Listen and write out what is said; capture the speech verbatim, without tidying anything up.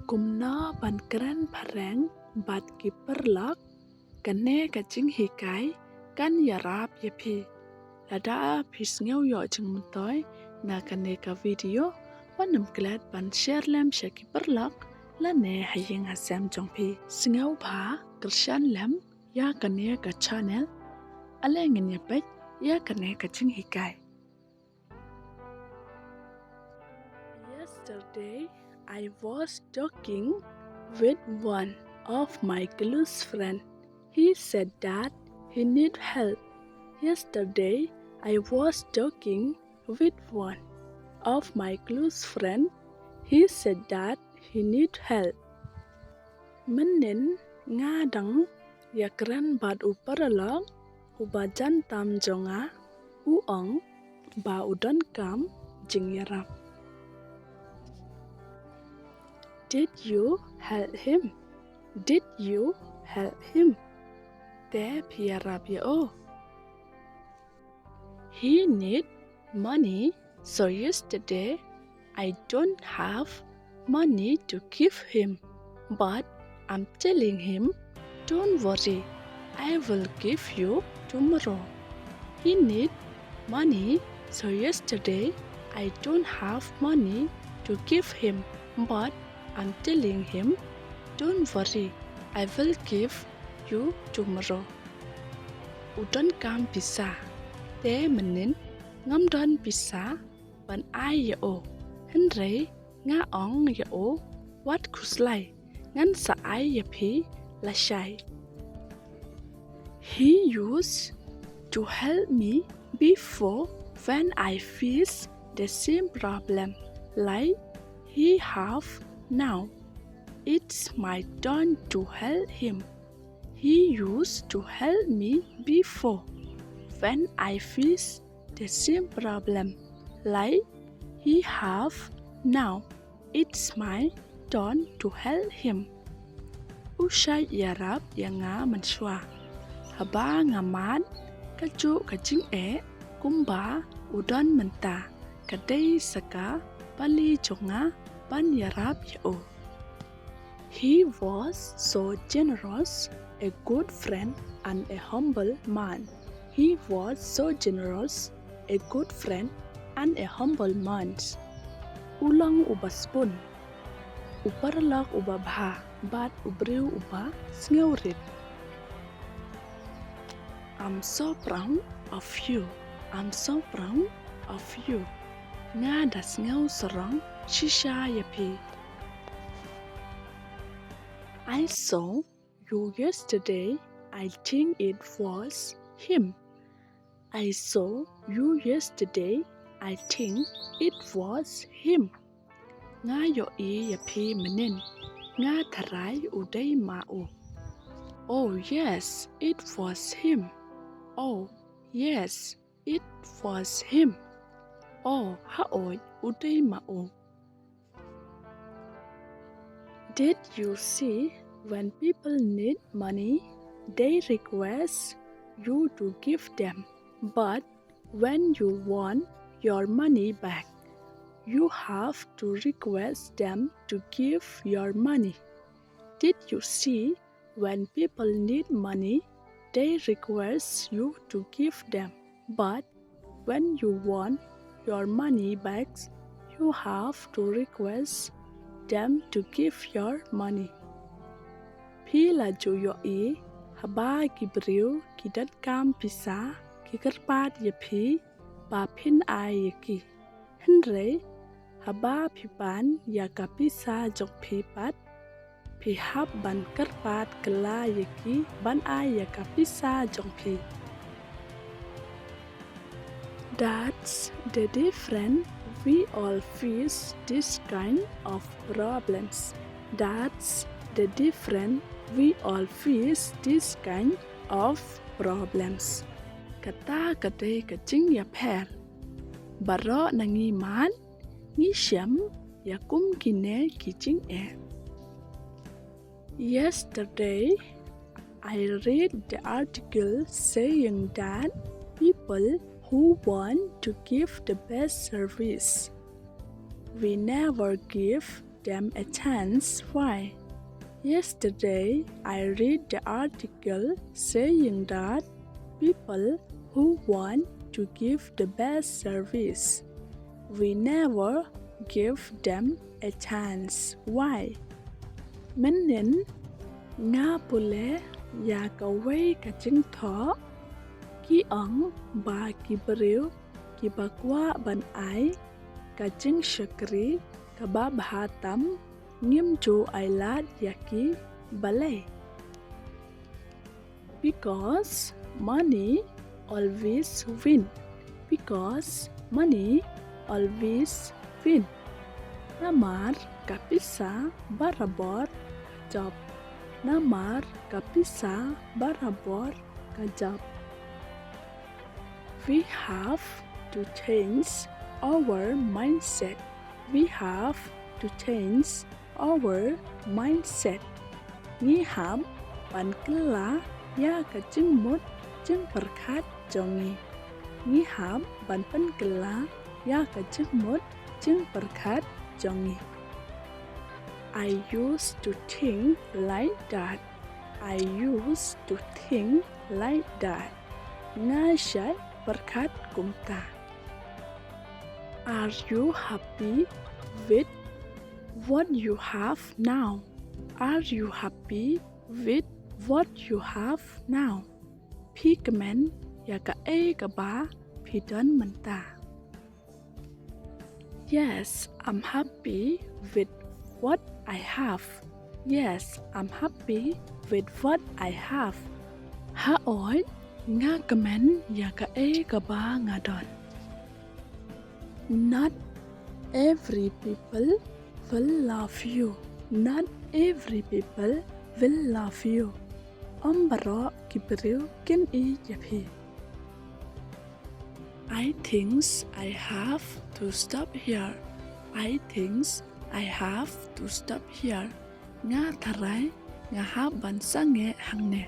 Kumno ban kren phareng bad ki paralok? Kane ka jinghikai kan ïarap ïa phi. Lada phi sngew ïoh jingmyntoi na kane ka video, wat nym klet ban share lem sha ki paralok lane ha ïing ha sem jong phi. Sngewbha kyrshan lem ïa kane ka channel. Ale ngin ïa peit ïa kane ka jinghikai. Yesterday, I was talking with one of my close friend. He said that he need help. Yesterday, I was talking with one of my close friend. He said that he need help. Mynnin nga dang ïakren bad u paralok uba jan tam jong nga, u ong ba u donkam jingïarap. Did you help him? Did you help him? Te phi ïarap ïa u? He need money, so yesterday I don't have money to give him, but I'm telling him, "Don't worry, I will give you tomorrow." He need money, so yesterday I don't have money to give him, but I'm telling him, "Don't worry, I will give you tomorrow." U donkam pisa, te mynnin ngam don pisa ban ai ïa u. Hynrei nga ong ïa u, wat khuslai, ngan sa ai ïa phi lashai. He used to help me before when I face the same problem like he have now. It's my turn to help him. He used to help me before when I face the same problem like he have now. It's my turn to help him. U shait ïarap ïa nga mynshuwa haba nga mad kajuh ka jingeh kumba u don mynta. Ka dei sa ka pali jong nga ban ïarap ïa u. He was so generous, a good friend and a humble man. He was so generous, a good friend and a humble man. U long uba sbun, u paralok uba bha bad u briew uba sngewrit. I'm so proud of you. I'm so proud of you. Nga da sngew sarong shisha ïa phi. I saw you yesterday. I think it was him. I saw you yesterday. I think it was him. Nga ïohi ïa phi mynnin. Nga tharai u dei ma u. Oh yes, it was him. Oh yes, it was him. Oh, haoid, u dei ma u. Did you see, when people need money, they request you to give them? But when you want your money back, you have to request them to give your money. Did you see, when people need money, they request you to give them? But when you want your money back, you have to request them to give your money. Phi la ju ïohi, haba ki briew ki donkam pisa, ki kyrpad ïa phi ba phin ai ïa ki. Hynrei haba phi pan ïa ka pisa jong phi pat, phi hap ban kyrpad kylla ïa ki ban ai ïa ka pisa jong phi. That's the difference. We all face this kind of problems. That's the difference. We all face this kind of problems. Kata ka dei ka jingïapher. Baroh na ngi man ngi shem ïa kum kine ki jingeh. Yesterday, I read the article saying that people who want to give the best service, we never give them a chance. Why? Yesterday, I read the article saying that people who want to give the best service, we never give them a chance. Why? Mynnin nga pule ïa kawei ka jingthoh, ki ong ba ki briew kiba kwah ban ai ka jingshakri kaba bha tam, ngim ju ai lad ïa ki. Balei? Because money always win. Because money always win. Namar ka pisa barabor ka jop. Namar ka pisa barabor ka jop. We have to change our mindset. We have to change our mindset. Ngi hap ban kylla ïa ka jingmut jingpyrkhat jong ngi. Ngi hap ban pynkylla ïa ka jingmut jingpyrkhat jong ngi. I used to think like that. I used to think like that. Nga shait pyrkhat kumta. Are you happy with what you have now? Are you happy with what you have now? Phi kmen ïa kaei kaba phi don mynta? Yes, I'm happy with what I have. Yes, I'm happy with what I have. Haoid, nga kmen ïa kaei kaba nga don. Not every people will love you. Not every people will love you. Ym baroh ki briew kin ïeit ïa phi. I thinks I have to stop here. I thinks I have to stop here. Nga tharai nga hap ban sangeh hangne.